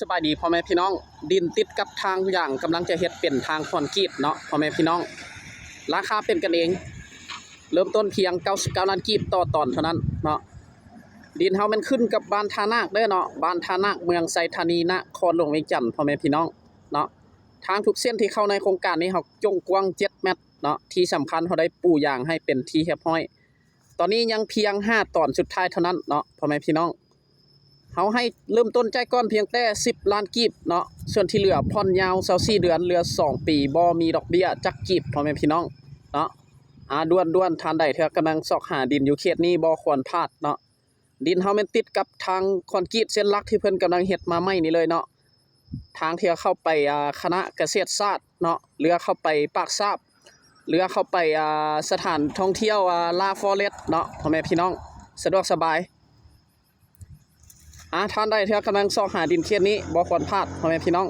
ສະບາຍດີພໍ່ແມ່ພີ່ນ້ອງ, ດິນຕິດກັບທາງຢາງກຳລັງຈະເຮັດເປັນທາງຄອນກຣີດເນາະພໍ່ແມ່ພີ່ນ້ອງ. ລາຄາເປັນກັນເອງ, ເລີ່ມຕົ້ນພຽງເກົ້າສິບເກົ້າລ້ານກີບຕໍ່ຕອນເທົ່ານັ້ນເນາະ. ດິນເຮົາແມ່ນຂຶ້ນກັບບ້ານທ່ານາກເດີເນາະ, ບ້ານທ່ານາກ ເມືອງໄຊທານີ ນະຄອນຫຼວງວຽງຈັນ ພໍ່ແມ່ພີ່ນ້ອງເນາະ. ທາງທຸກເສັ້ນທີ່ເຂົ້າໃນໂຄງການນີ້ ເຮົາຈົ່ງກວ້າງເຈັດແມັດເນາະ, ທີ່ສຳຄັນເຮົາໄດ້ປູຢາງໃຫ້ເປັນທີ່ຮຽບຮ້ອຍ. ຕອນນີ້ຍັງພຽງຫ້າຕອນສຸດທ້າຍເທົ່ານັ້ນເນາະພໍ່ແມ່ພີ່ນ້ອງ. ເຮົາໃຫ້ເລີ່ມຕົ້ນຈ່າຍກ່ອນພຽງແຕ່ສິບລ້ານກີບເນາະ, ສ່ວນທີ່ເຫຼືອຜ່ອນຍາວຊາວສີ່ເດືອນ ເຫຼືອສອງປີ ບໍ່ມີດອກເບ້ຍຈັກກີບ ພໍ່ແມ່ພີ່ນ້ອງເນາະ. ອາ ດ່ວນໆ ທ່ານໃດທີ່ກຳລັງຊອກຫາດິນຢູ່ເຂດນີ້ບໍ່ຄວນພາດເນາະ. ດິນເຮົາແມ່ນຕິດກັບທາງຄອນກຣີດເສັ້ນຫຼັກທີ່ເພິ່ນກຳລັງເຮັດມາໃໝ່ນີ້ເລີຍເນາະ, ທາງທີ່ເຂົ້າໄປ ອາ ຄະນະກະເສດສາດເນາະ, ເຫຼືອເຂົ້າໄປປາກຊາບ, ເຫຼືອເຂົ້າໄປ ອາ ສະຖານທ່ອງທ່ຽວ ອາ ລາຟອເຣັດເນາະ ພໍ່ແມ່ພີ່ນ້ອງ, ສະດວກສະບາຍ. ອາ ທ່ານໃດທີ່ກຳລັງຊອກຫາດິນເຂດນີ້ບໍ່ຄວນພາດ ພໍ່ແມ່ພີ່ນ້ອງ.